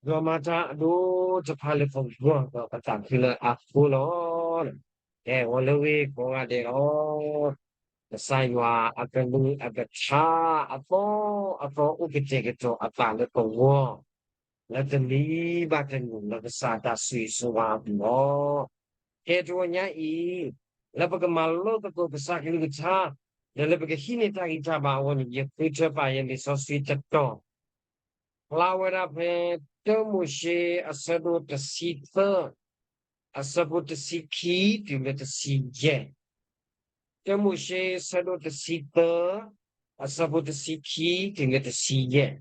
ဒိးမၤတၢ်အဒိၣ်တဖၣ်လၢပဂီၢ်ဒီးပသးခုလၢအဃိလီၤ. ကဲ ဂီၤလၢဂ့ၤကိးဂၤဒဲးလီၤ. ကစၢ်ယွၤအကလုၢ်အကထါ အသီအသီအိၣ်ကတဲာ်ကတီၤအသးလၢပဂီၢ် လၢတနံၤဘၣ်တနံၤ လၢကစၢ်တၢ်ဆိၣ်ဂ့ၤဆိၣ်ဝါအပူၤလီၤ. ကဲတဂီၤညါအံၤ လၢပကမၤလိသကိးကစၢ်ကလုၢ်ကထါ ဒီးလၢပကဟံးန့ၢ်တၢ်ဂံၢ်တၢ်ဘါအဂီၢ်န့ၣ် ယဃုထၢပာ်ယလံာ်စီဆှံတတီၤ ဖျါဝဲဒၣ်ဖဲ တၢမိၤၡ့ အဆၢဒိၣ်တဆံသၢ အဆၢဖိတဆံခံတုၤလၢတဆံယဲၢ်, တၢမိၤၡ့ အဆၢဒိၣ်တဆံသၢ အဆၢဖိတဆံခံတုၤလၢတဆံယဲၢ်.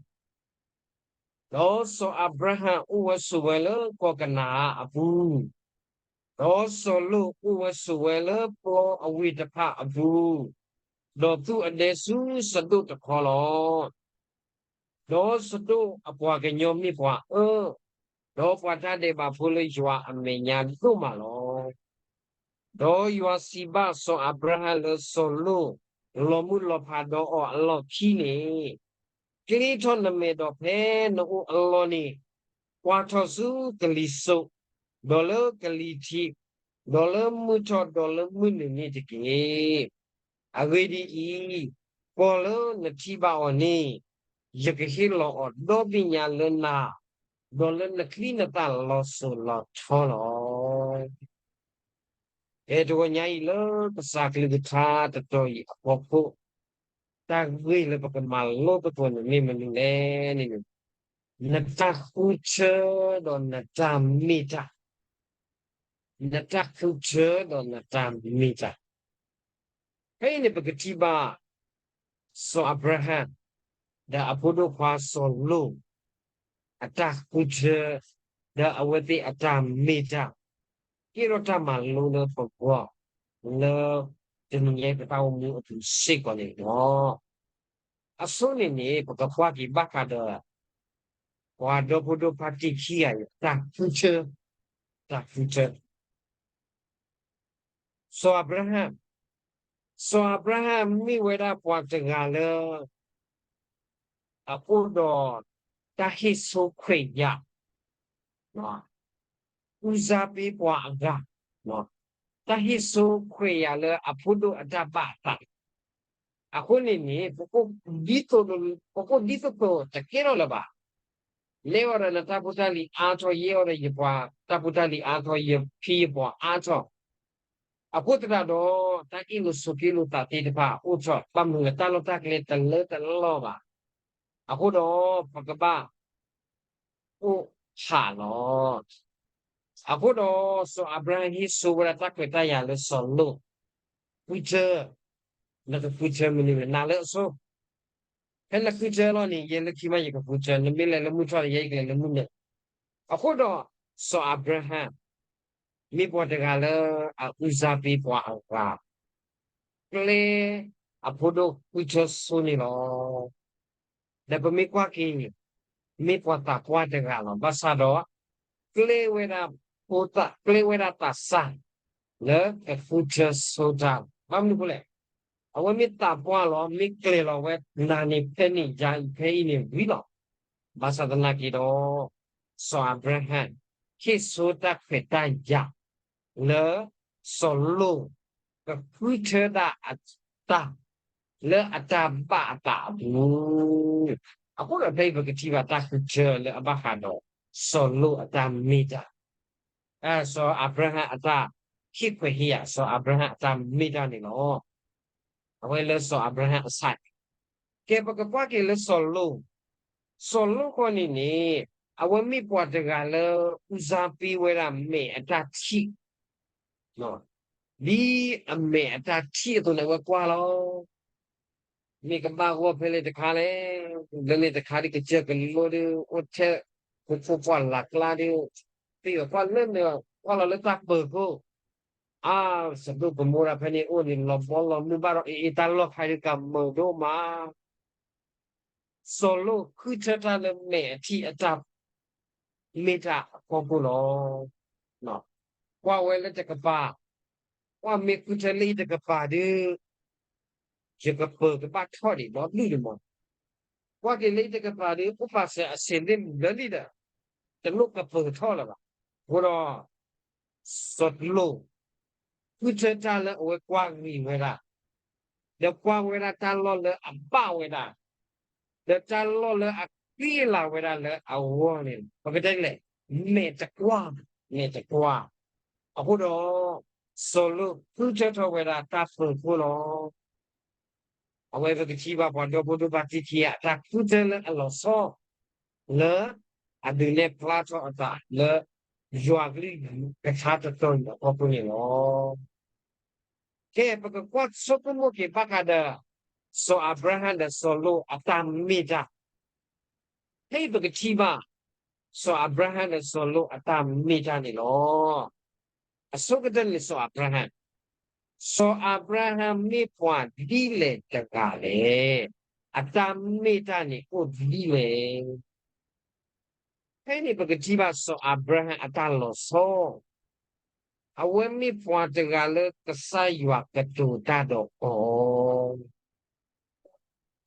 ဒီးစီၤအၤဘြၤဟၣ်အိၣ်ဝဲဆိးဝဲလၢကီၢ်ကနၤအၣ်အပူၤ, ဒီးစီၤလိၣ်အိၣ်ဝဲဆိးဝဲလၢပျီအဝ့ၢ်တဖၣ်အပူၤ, ဒီးသူၣ်အဒဲဆူစဒိၣ်တခီလီၤ. ဒီးစဒိၣ်အပှၤကညီမ့ၢ်ပှၤအၢ, ဒီးပှၤတၢ်ဒဲးဘးဖိလၢယွၤအမဲာ်ညါဒိၣ်မးလီၤ. ဒီးယွၤစံးဘၣ်စီၤအၤဘြၤဟၣ်လၢစီၤလိၣ် လီၤမုၢ်လီၤဖးဒီးအီၤအလီၢ်ခံန့ၣ်, ကျ့ထီၣ်နမဲာ်ဒီးဖဲနအိၣ်အလီၢ်န့ၣ်, ကွၢ်ထီၣ်ဆူကလံၤစိး, ဒီးလၢကလံၤထံး, ဒီးလၢမုၢ်ထီၣ်ဒီးလၢမုၢ်နုာ်န့ၣ်တက့ၢ်. အဂ့ၢ်ဒ်အံၤ, ကီၢ်လၢနထံၣ်ဘၣ်အီၤန့ၣ်, ယကဟ့ၣ်လီၤအီၤဒီဘ့ၣ်ညါလၢနၤ, ဒီးလၢနချံနသၣ်လီၤစိၤလီၤထီလီၤ. ဖဲတဂီၤညါအံၤလၢကစၢ်ကလုၢ်ကထါတတီၤအံၤအဖီခိၣ်, တၢ်ဂ့ၢ်လၢပကမၤလိသကိးန့ၣ်မ့ၢ်မနုၤလဲၣ်န့ၣ်, နတၢ်ဃုထၢဒီးနတၢ်မ့ၢ်တၢ်, နတၢ်ဃုထၢဒီးနတၢ်မ့ၢ်တၢ်. ဖဲအံၤန့ၣ်ပကထံၣ်ဘၣ် စီၤအၤဘြၤဟၣ် ဒီးအဖိဒိၣ်ခွါစီၤလိၣ် အတၢ်ဃုထၢ ဒီးအဝဲသ့ၣ်အတၢ်မ့ၢ်တၢ် ကဲထီၣ်တၢ်မၤလိလၢပဂီၢ် လၢတနံၤညါအံၤပတၢ်အိၣ်မူအပူၤစ့ၢ်ကီးန့ၣ်လီၤ. အဆိန့ၣ်န့ၣ် ပကကွၢ်က့ၤဘၣ်ဃးဒီး ပှၤဒီဖိဒိၣ်ခွါတံၢ်ခံဂၤအံၤ တၢ်ဃုထၢ, တၢ်ဃုထၢ စီၤအၤဘြၤဟၣ်, စီၤအၤဘြၤဟၣ်မ့ၢ်ဝဲဒၣ်ပှၤတဂၤလၢ အအိၣ်ဒီးတၢ်ဟ့ၣ်ဆိခွဲးယာ်, အုၣ်စၢ်ပ့ပှၤအဂၤ, တၢ်ဟ့ၣ်ဆိခွဲးယာ်လၢအဖိဒိၣ်အတၢ်ဘၣ်အသး အဃိန့ၣ်န့ၣ် ပအိၣ်ဒ်သိးသိးတကဲထီၣ်လၢၤဘၣ်. လဲၤအီၤဒီးနတၢ်ဖိတၢ်လံၤအါထီၣ်, ယဲအီၤဒီးယပှၤတၢ်ဖိတၢ်လံၤအါထီၣ်, ယဖံယပှၤအါထီၣ်. အဃိသတးဒီး တၢ်အ့ၣ်လိာ်ဆိးက့လိာ်သးသ့ၣ်တဖၣ်အိၣ်ထီၣ်, ဘၣ်မနုၤလဲၣ် တၢ်လီၢ်တၢ်ကျဲတလၢတလီၢ်ဘၣ်. အဃိဒီး ပကဘၣ် အိၣ်ဖးလီၤ. အဃိဒီး စီၤအၤဘြၤဟၣ်ဟ့ၣ်ဆိဝဲဒၣ်တၢ်ခွဲးတၢ်ယာ်လၢစီၤလိၣ်, ဃုထၢ, နကဃုထၢမနုၤလဲၣ် နၤလၢအဆိ, ဖဲနဃုထၢလီၤန့ၣ် ယဲလၢခံမးယကဃုထၢ, နမ့ၢ်လဲၤလၢမုၢ်ထီၣ်န့ၣ် ယဲယကလဲၤလၢမုၢ်နုာ်. အဃိဒီး စီၤအၤဘြၤဟၣ် မ့ၢ်ပှၤတဂၤလၢအအုၣ်စၢ်ပ့ပှၤအဂၤ, ကျဲအဖိဒိၣ်ဃုထၢဆိန့ၣ်လီၤ. ဒီးပမ့ၢ်ကွၢ်က့ၤ, မ့ၢ်ပှၤသးပှၢ်တဂၤလီၤ. ဘၣ်ဆၣ်ဒီး ကျဲဝဲဒၣ်ဖိသၣ်, ကျဲဝဲဒၣ်သးစၢ် လၢကဃုထၢဆိတၢ်, ဘၣ်မနုၤအဃိလဲၣ်. အဝဲမ့ၢ်သးပှၢ်လီၤ, မ့ၢ်ကျဲၤလီၤဝဲနၤန့ၣ် ဖဲန့ၣ်ယၤအံၤဖဲအံၤန့ၣ်ဝံၤလီၤ. ဘၣ်ဆၣ်သနာ်က့ဒီး စီၤအၤဘြၤဟၣ် ဟ့ၣ်ဆိတၢ်ခွဲးတၢ်ယာ် လၢ စီၤလိၣ် ကဃုထၢဒၣ်အတၢ် လၢအတၢ်ဘၣ်အသးအပူၤ, အဃိဒီးဖဲအံၤပကထံၣ်ဘၣ်တၢ်ဃုထၢလၢအဘၣ်ဃးဒီး စီၤလိၣ်အတၢ်မ့ၢ်တၢ်, စီၤအၤဘြၤဟၣ်အတၢ်ဟ့ၣ်ခွဲးဟ့ၣ်ယာ် စီၤအၤဘြၤဟၣ်အတၢ်မ့ၢ်တၢ်န့ၣ်လီၤ. အဝဲလၢစီၤအၤဘြၤဟၣ်အဆၣ်, ကဲပကကွၢ်က့ၤလၢစီၤလိၣ်, စီၤလိၣ်ဃီန့ၣ်န့ၣ် အဝဲမ့ၢ်ပှၤတဂၤလၢ အုၣ်စၢ်ပ့ဝဲဒၣ်မဲာ်အတၢ်ထံၣ် ဒ်အမဲာ်အတၢ်ထံၣ်အသိးန့ၣ် အဝဲကွၢ်လီၤ. မ့ၢ်ကဘၣ်ဂီၢ်ဖဲလဲၣ်တခါလဲၣ်, လၢန့ၣ်တခါဒ်ကစၢၢ်ကလိဒ် အိၣ်ထဲခိခိပှၢ်လၢ်ကျါဒ်, သ့ၣ်အကွၢ်လၢန့ၣ် ကွၢ်လီၤလၢတၢ်ပၢၤခိၣ်, အါ, စဒိၣ်ကမိၤရၤဖဲန့ၣ်အိၣ်န့ၣ် လီၤဘီလီၤမုၢ်ဘၣ်ဒီး အ့ၣ်အ့ၣ် တၢ်လီၢ်ခါဒ်ကမုာ်ဒိၣ်မး စီၤလိၣ်ဃုထၢတၢ်လၢမဲာ်အထံၣ်အတၢ်မ့ၢ်တၢ်အဖီခိၣ်လီၤ. ကွၢ်ဝဲလၢတကပၤ, ကွၢ်မ့ၢ်ဃုထၢလၢအံၤတကပၤဒ်, ယကပၢၤကဘၣ်ထီၣ်ဒံးဘီဒုၣ်ဒံးမး, ကွၢ်က့ၤလၢအံၤတကပၤဒ် အိၣ်ပာ်စၢၤအဆံးလ့ၣ်မုၢ်လၢလံဒီး, တလိၣ်ကပၢၤထီၣ်လၢၤဘၣ်. အဃိဒီး စီၤလိာ် ဃုထၢတၢ်လၢအဝဲကွၢ်ဂ့ၤဝဲဒၣ်, ဒီးကွၢ်ဝဲဒၣ်တၢ်လီၢ်လၢအဘၣ်ဝဲဒၣ်, ဒီးတၢ်လီၢ်လၢအဃံအလၤဝဲဒၣ်လၢအဂီၢ်န့ၣ် ပကတဲလဲၣ်, မဲာ်တကွၢ်, မဲာ်တကွၢ်. အဃိဒီး စီၤလိာ်ဃုထၢထီၣ်ဝဲဒၣ်တၢ်ပၢၤခိၣ်လီၤ. အဝဲပကထံၣ်ဘၣ်ပှၤဒီဖိဒိၣ်ဘါတံခံဂၤ အတၢ်ဃုထၢလၢအလီၤဆီ လၢအဒုးနဲၣ်ဖျါထီၣ်အသးလၢ ယွၤကလုၢ်ကထါတတီၤအံၤအဖီခိၣ်န့ၣ်လီၤ. ကဲ ပကကွၢ်ဆိကမိၣ်က့ၤဘၣ်ဃးဒီး စီၤအၤဘြၤဟၣ်ဒီးစီၤလိာ်အတၢ်မ့ၢ်တၢ် ဖဲအံၤပကထံၣ်ဘၣ် စီၤအၤဘြၤဟၣ်ဒီးစီၤလိာ်အတၢ်မ့ၢ်တၢ်န့ၣ်လီၤ. အဆိကတၢၢ်န့ၣ် စီၤအၤဘြၤဟၣ်, စီၤအၤဘြၤဟၣ်မ့ၢ်ပှၤဒ်လဲၣ်တဂၤလဲၣ်. အတၢ်မ့ၢ်တၢ်န့ၣ်အိၣ်ဒ်လဲၣ်. ဖဲန့ၣ်ပကထံၣ်ဘၣ်စီၤအၤဘြၤဟၣ်အတၢ်လီၤဆီ အဝဲမ့ၢ်ပှၤတဂၤလၢကစၢ်ယွၤကတိၤတၢ်ဒီးအီၤ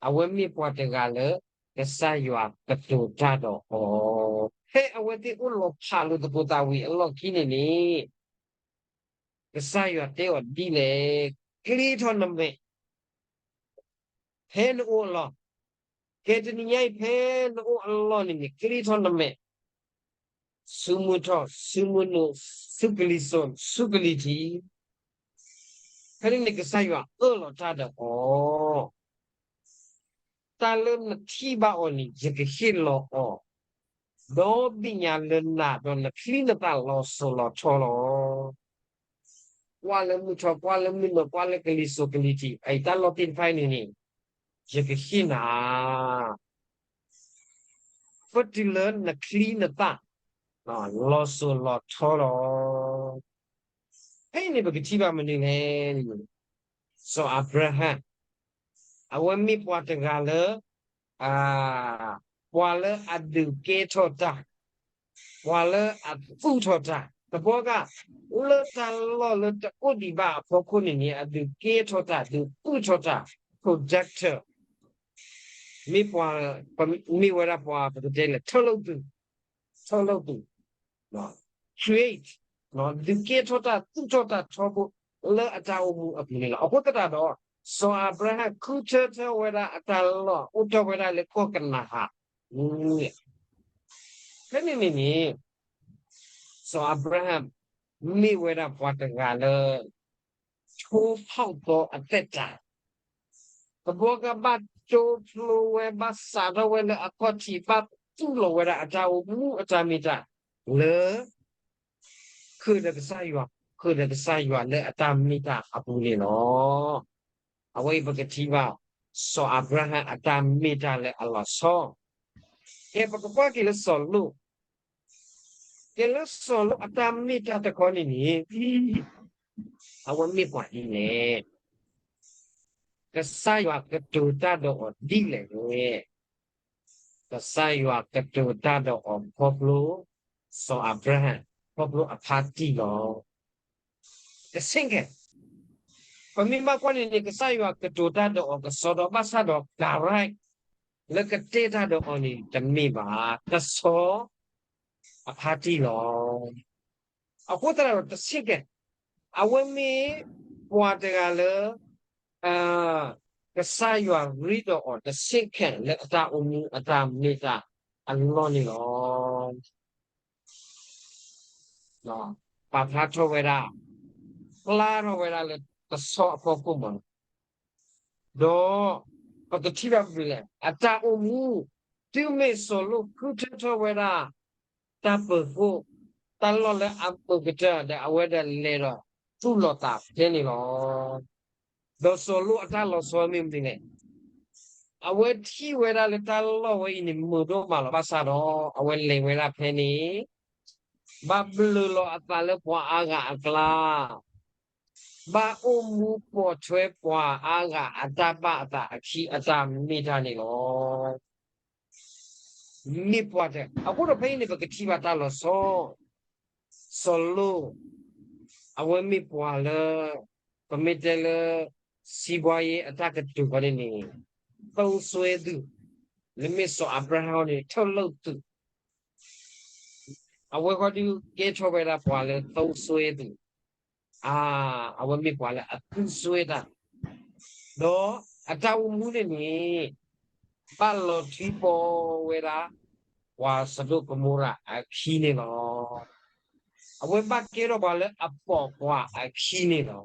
အဝဲမ့ၢ်ပှၤတဂၤလၢ ကစၢ်ယွၤကတိၤတၢ်ဒီးအီၤ, ဖဲအဝဲသ့ၣ်အိၣ်လီၤဖးလိာ်သကိးသးဝံၤအလီၢ်ခံန့ၣ်န့ၣ်, ကစၢ်ယွၤတဲအီၤဒ်လဲၣ်, ကျ့ထီၣ်နမဲာ် ဖဲနအိၣ်အလီၢ်, ကဲတနံၤညါအံၤဖဲနအိၣ်အလီၢ်န့ၣ်န့ၣ် ကျ့ထီၣ်နမဲာ် ဆူမုၢ်ထီၣ်, ဆူမုၢ်နုာ်, ဆူကလံၤစိး, ဆူကလံၤထံး, ဖဲန့ၣ်န့ၣ်ကစၢ်ယွၤအၢၣ်လီၤတၢ်ဒီးအီၤ, တၢ်လၢနထံၣ်ဘၣ်အီၤန့ၣ် ယကဟ့ၣ်လီၤအီၤ, ဒီးသ့ၣ်ညါလၢနၤဒီးနချံနသၣ်လီၤစိၤလီၤထီလီၤ. ကွၢ်လၢမုၢ်ထီၣ်, ကွၢ်လၢမုၢ်နုာ်, ကွၢ်လၢကလံၤစိးကလံၤထံး, အအံၤတၢ်လီၢ်သ့ၣ်တဖၣ်အံၤန့ၣ်န့ၣ် ယကဟ့ၣ်နၤ ပတုၤလၢနချံနသၣ် လီၤစိၤလီၤထီလီၤ. ဖဲအံၤန့ၣ်ပကထံၣ်ဘၣ်မနုၤလဲၣ်, စီၤအၤဘြၤဟၣ် အဝဲမ့ၢ်ပှၤတဂၤလၢ ပှၤလၢအဒုးကဲထီၣ်တၢ်, ပှၤလၢအသူၣ်ထီၣ်တၢ်, တဘျီဂၤ လၢတၢ်လီၢ်လၢတအိၣ်ဒံးဘၣ်အဖီခိၣ်န့ၣ်န့ၣ် အဒုးကဲထီၣ်တၢ်, ဒုးသူၣ်ထီၣ်တၢ်, productive, မ့ၢ်ပှၤ, မ့ၢ်ဝဲဒၣ်ပှၤ ပကတဲလဲၣ် ထၢၣ်လိာ်သုး, ထၢၣ်လိာ်သုး create, ဒုးကဲထီၣ်တၢ် သူၣ်ထီၣ်တၢ်ထီဘိ လၢအတၢ်အိၣ်မူအပူၤန့ၣ်လီၤ. အဃိသတးဒီး စီၤအၤဘြၤဟၣ်ဃုထၢထီၣ်ဝဲဒၣ်အတၢ်လီၢ် အိၣ်ထီၣ်ဝဲဒၣ်လၢကီၢ်ကနၤဧၣ် ဖဲန့ၣ်န့ၣ်န့ၣ် စီၤအၤဘြၤဟၣ် မ့ၢ်ဝဲဒၣ်ပှၤတဂၤလၢ ချိုးဖောက်သောအသက်တာ, တဘျီဂၤဘၣ်ကၠိဖျိဝဲ ဘၣ်စးထီၣ်ဝဲလၢအခီၣ်ထံး ဘၣ်သူၣ်လီၤဝဲဒၣ်အတၢ်အိၣ်မူအတၢ်မ့ၢ်တၢ် လၢ ဃုာ်ဒီးကစၢ်ယွၤ, ဃုာ်ဒီးကစၢ်ယွၤလၢအတၢ်မ့ၢ်တၢ်အပူၤန့ၣ်လီၤ. အဝဲအံၤပကထံၣ်ဘၣ် စီၤအၤဘြၤဟၣ်အတၢ်မ့ၢ်တၢ်လၢအလီၤဆီ, ကဲပကကွၢ်က့ၤလၢစီၤလိာ်, ကဲလၢစီၤလိာ်အတၢ်မ့ၢ်တၢ်တခီန့ၣ်န့ၣ် အဝဲမ့ၢ်ပှၤဒ်လဲၣ်, ကစၢ်ယွၤကတိၤတၢ်ဒီးအီၤဒ်လဲၣ်န့ၣ်, ကစၢ်ယွၤကတိၤတၢ်ဒီးအီၤခီဖျိ စီၤအၤဘြၤဟၣ် ခီဖျိအဖါတံၢ်လီၤ. တဆင့်ခဲ ပမ့ၢ်ဘၣ်ကွၢ်န့ၣ်န့ၣ် ကစၢ်ယွၤကတိၤတၢ်ဒီးအီၤကစီဒီ ဘၣ်ဆၣ်ဒီး direct လၢကတဲတၢ်ဒီးအီၤန့ၣ် တမ့ၢ်ဘၣ်, ကစီအဖါတံၢ်လီၤ. အဃိသတးဒီးတဆင့်ခဲ အဝဲမ့ၢ်ပှၤတဂၤလၢ ကစၢ်ယွၤရ့ဒီးအီၤတဆင့်ခဲလၢအတၢ်အိၣ်မူအတၢ်မ့ၢ်တၢ်အလီၢ်န့ၣ်လီၤ. ပာ်ဖျါထီၣ်ဝဲဒၣ်, ဖျါထီၣ်ဝဲဒၣ်လၢကစီအဖီခိၣ်မး, ဒီးပကထံၣ်ဘၣ်မနုၤလဲၣ်, အတၢ်အိၣ်မူ တုၤမ့ၢ်စီၤလိာ်ဃုထၢထီၣ်ဝဲဒၣ် တၢ်ပၢၤခိၣ် တၢ်လီၢ်လၢအမုာ်ကတၢၢ်ဒီး အဝဲဒၣ်လဲၤဒီးသူၣ်လီၤသးဖဲန့ၣ်လီၤ. ဒီးစီၤလိာ်အတၢ်လီၤဆီမ့ၢ်မနုၤလဲၣ်, အဝဲထံၣ်ဝဲဒၣ်လၢတၢ်လီၢ်ဝဲအံၤန့ၣ် မုာ်ဒိၣ်မးလီၤ. ဘၣ်ဆၣ်ဒီး အဝဲလဲၤဝဲဒၣ်ဖဲန့ၣ် ဘၣ်ဘျုးလီၤအသးလၢပှၤအါဂၤအကျါ, ဘၣ်အိၣ်မူပိာ်ထွဲပှၤအါဂၤအတၢ်ဘၣ်အသးအခံအတၢ်မ့ၢ်တၢ်န့ၣ်လီၤ. မ့ၢ်ပှၤတ, အဃိဒီးဖဲအံၤန့ၣ် ပကထံၣ်ဘၣ်တၢ်လီၤဆီ, စီၤလိာ် အဝဲမ့ၢ်ပှၤလၢ ပမ့ၢ်တဲလၢ စီးပွားရေး အတၢ်ကတိၤဃီန့ၣ်န့ၣ် သုံးစွဲသူ, လၢမ့ၢ်စီၤအၤဘြၤဟၣ်န့ၣ် ထုတ်လုပ်သူ, အဝဲဃီဒုးကဲထီၣ်ဝဲဒၣ်ပှၤလၢသူစွဲသူ, အဝဲမ့ၢ်ပှၤလၢအသူစွဲတၢ်, ဒီးအတၢ်အိၣ်မူန့ၣ်န့ၣ် ဘၣ်လီၤထံပိာ်ဝဲဒၣ် ပှၤစဒိၣ်ကမိရၤအခံန့ၣ်လီၤ. အဝဲဘၣ်ကဲထီၣ်ပှၤလၢအပိာ်ပှၤအခံန့ၣ်လီၤ.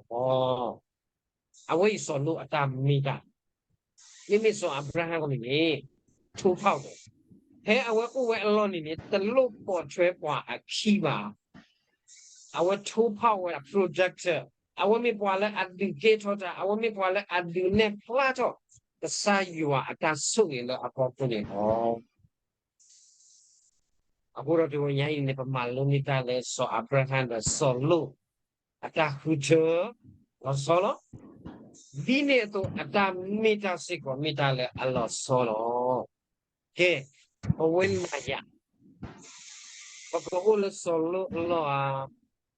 အဝဲအံၤစီၤလိၣ်အတၢ်မ့ၢ်တၢ်, မ့မ့ၢ်စီၤအၤဘြၤဟၣ်န့ၣ်န့ၣ် ထိၣ်ဖီၣ်ဝဲ, ဖဲအဝဲအိၣ်ဝဲအလီၢ်န့ၣ်န့ၣ် တလိၣ်ပိာ်ထွဲပှၤအခံဘၣ်. အဝဲထိၣ်ဖီၣ်ဝဲဒၣ် projector, အဝဲမ့ၢ်ပှၤလၢအဒုးကဲထီၣ်တၢ်, အဝဲမ့ၢ်ပှၤလၢအဒုးနဲၣ်ဖျါထီၣ် ကစၢ်ယွၤအတၢ်ဆိၣ်ဂ့ၤလၢအဖီခိၣ်န့ၣ်လီၤ. အဃိဒီးတဂီၤညါအံၤန့ၣ် ပမၤလိန့ၢ်တၢ်လၢစီၤအၤဘြၤဟၣ်ဒီးစီၤလိၣ် အတၢ်ဃုထၢ လီၤဆီလီၤ. ဒ်န့ၣ်အသိး အတၢ်မ့ၢ်တၢ်စ့ၢ်ကီးမ့ၢ်တၢ်လၢအလီၤဆီလီၤ. ကဲ, ပဝဲနၤယၤ ပကအိၣ်လၢစီၤလိၣ်အလီၢ်ဧါ,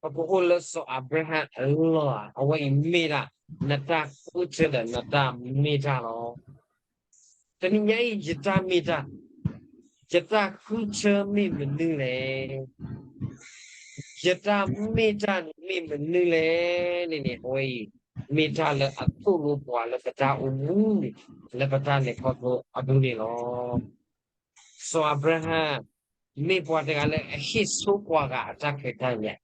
ပကအိၣ်လၢစီၤအၤဘြၤဟၣ်အလီၢ်ဧါ, အဝဲအံၤမ့ၢ်ဒၣ် နတၢ်ဃုထၢဒီးနတၢ်မ့ၢ်တၢ်လီၤ. တနံၤညါအံၤ ယတၢ်မ့ၢ်တၢ်, ယတၢ်ဃုထၢမ့ၢ်မနုၤလဲၣ်, ယတၢ်မ့ၢ်တၢ်န့ၣ်မ့ၢ်မနုၤလဲၣ်န့ၣ်န့ၣ် အဝဲအံၤ မ့ၢ်တၢ်လၢအသိၣ်လိပှၤလၢပတၢ်အိၣ်မူ လၢပတၢ်လဲၤခီဖျိအပူၤန့ၣ်လီၤ. စီၤအၤဘြၤဟၣ် မ့ၢ်ပှၤတဂၤလၢအဟ့ၣ်ဆိပှၤဂၤအတၢ်ခွဲးတၢ်ယာ်,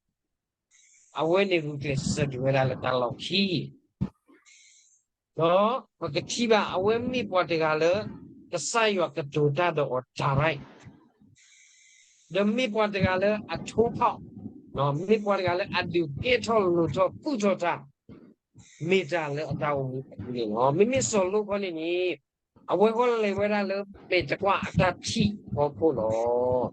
အဝဲန့ၣ်ဂုာ်ကျဲးစၢးတုၤဝဲဒၣ်လၢတၢ်လီၢ်ခံ ဒီးပကထံၣ်ဘၣ် အဝဲမ့ၢ်ပှၤတဂၤလၢ ကစၢ်ယွၤကတိၤတၢ်ဒီးအီၤ direct, ဒီးမ့ၢ်ပှၤတဂၤလၢအထိၣ်ဖီၣ်, မ့ၢ်ပှၤတဂၤလၢအဒုးကဲထီၣ်လိၣ်ထီၣ်ကူၣ်ထီၣ်တၢ်, မ့ၢ်တၢ်လၢအတၢ်အိၣ်မူအပူၤန့ၣ်လီၤ. မ့မ့ၢ်စီၤလိၣ်ခီန့ၣ်န့ၣ် အဝဲဃီလဲၤဝဲဒၣ်လၢမဲာ်တကွၢ်အတၢ်ထံၣ်အဖီခိၣ်လီၤ.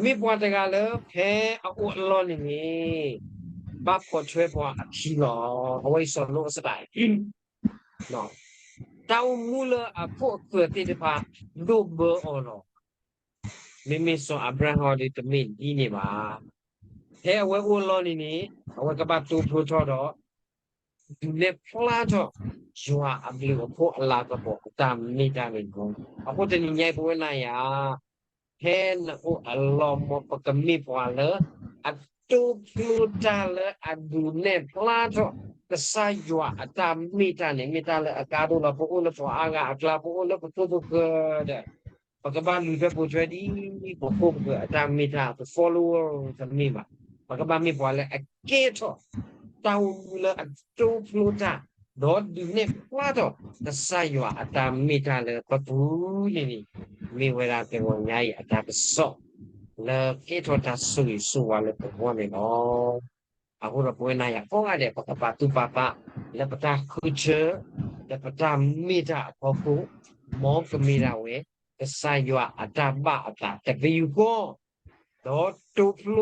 မ့ၢ်ပှၤတဂၤလၢဖဲအအိၣ်အလီၢ်န့ၣ်န့ၣ် ဘၣ်ပိာ်ထွဲပှၤအခံလီၤ. အဝဲအံၤစီၤလိၣ်အစတး တၢ်အိၣ်မူလၢအခိၣ်အဃၢၤသ့ၣ်တဖၣ် ဒိၣ်ဘၢအီၤလီၤ. မ့မ့ၢ်စီၤအၤဘြၤဟၣ်ဒီးတမ့ၢ်ဒ်န့ၣ်ဘၣ်. ဖဲအဝဲအိၣ်အလီၢ်န့ၣ်န့ၣ် အဝဲကဘၣ်တိဖျိထီၣ်ဒီး ဒုးနဲၣ်ဖျါထီၣ် ယွၤအဘျုးအဖှိၣ်အလၤကပီၤအတၢ်မ့ၢ်တၢ်န့ၣ်လီၤ. အဃိတနံၤညါအံၤပဝဲနၤယၤ ဖဲနအိၣ်အလီၢ် မ်ပကမ့ၢ်ပှၤလၢ အတိဖျိတၢ်လၢအဒုးနဲၣ်ဖျါထီၣ် ကစၢ်ယွၤအတၢ်မ့ၢ်တၢ်န့ၣ် မ့ၢ်တၢ်လၢအကါဒိၣ်လီၤ. ပအိၣ်လၢပှၤအါဂၤအကျါ ပအိၣ်လၢပခိၣ်ပဃၢၤဒီး ပကဘၣ်လူၤထွဲပိာ်ထွဲဒ် ပခိၣ်ပဃၢၤအတၢ်မ့ၢ်တၢ် ပ follower တမ့ၢ်ဘၣ်. ပကဘၣ်မ့ၢ်ပှၤလၢအကဲထီၣ် တၢ်အိၣ်မူလၢအတိဖျိတၢ် ဒီးဒုးနဲၣ်ဖျါထီၣ် ကစၢ်ယွၤအတၢ်မ့ၢ်တၢ်လၢပပူၤန့ၣ်န့ၣ် မ့ၢ်ဝဲဒၣ်တဂီၤညါအံၤအတၢ်ကစီၣ် လၢကဲထီၣ်တၢ်ဆိၣ်ဂ့ၤဆိၣ်ဝါလၢပဂီၢ်န့ၣ်လီၤ. အဃိဒီးပဝဲနၤယၤကိးဂၤဒဲး ပကပာ်သူၣ်ပာ်သး လၢပတၢ်ဃုထၢ လၢပတၢ်မ့ၢ်တၢ်အဖီခိၣ် မ်ကမ့ၢ်ဒၣ်ဝဲ ကစၢ်ယွၤအတၢ်ဘၣ်အသးတပယူာ်ဃီ ဒီးတိဖျိ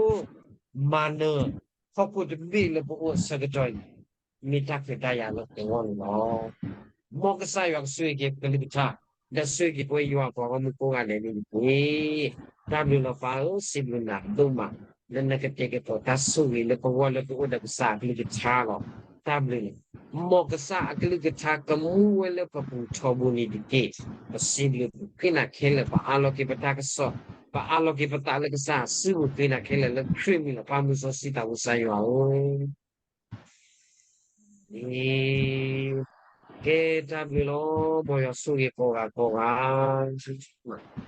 မၤနၢၤ ဟီၣ်ခိၣ်တဘ့ၣ်လၢပအိၣ်အဆၢကတီၢ်အံၤ မ့ၢ်တၢ်ခွဲးတၢ်ယာ်လၢပဂီၢ်န့ၣ်လီၤ. မ်ကစၢ်ယွၤကဆိၣ်ဂ့ၤက့ၤပကလုၢ်ကထါ ဒီးဆိၣ်ဂ့ၤက့ၤပဝဲယွၤအပှၤဂီၢ်မုၢ်ကိးဂၤဒဲးန့ၣ်တက့ၢ်. တၢ်ဘျုးလီၤပၢ်ဧၢ, စံးဘျုးနၤဒိၣ်မး လၢနကတဲာ်ကတီၤတၢ်ဆိၣ်ဂ့ၤလၢပဂီၢ်လၢပအိၣ်ဒီးကစၢ်အကလုၢ်ကထါလီၤ. တၢ်ဘျုးန့ၣ် မ်ကစၢ်အကလုၢ်ကထါကမူဝဲလၢပပူၤထီဘိန့ၣ်တက့ၢ်. ပစံးဘျုးပဃ့နၤခဲလၢာ် ပအးလီၤက့ၤပတၢ်ကစီၣ် ပအးလီၤက့ၤပသးလၢကစၢ်စုပူၤ ဃ့နၤခဲလၢာ်လၢခရံာ်မံၤလီၤ. ပၢ်မုၢ်စီဆှံသးဘိကစၢ်ယွၤဧၢ ကဲတၢ်ဘျုးလီၤ. မ်ယွၤဆိၣ်ဂ့ၤကိးဂၤကိးဂၤ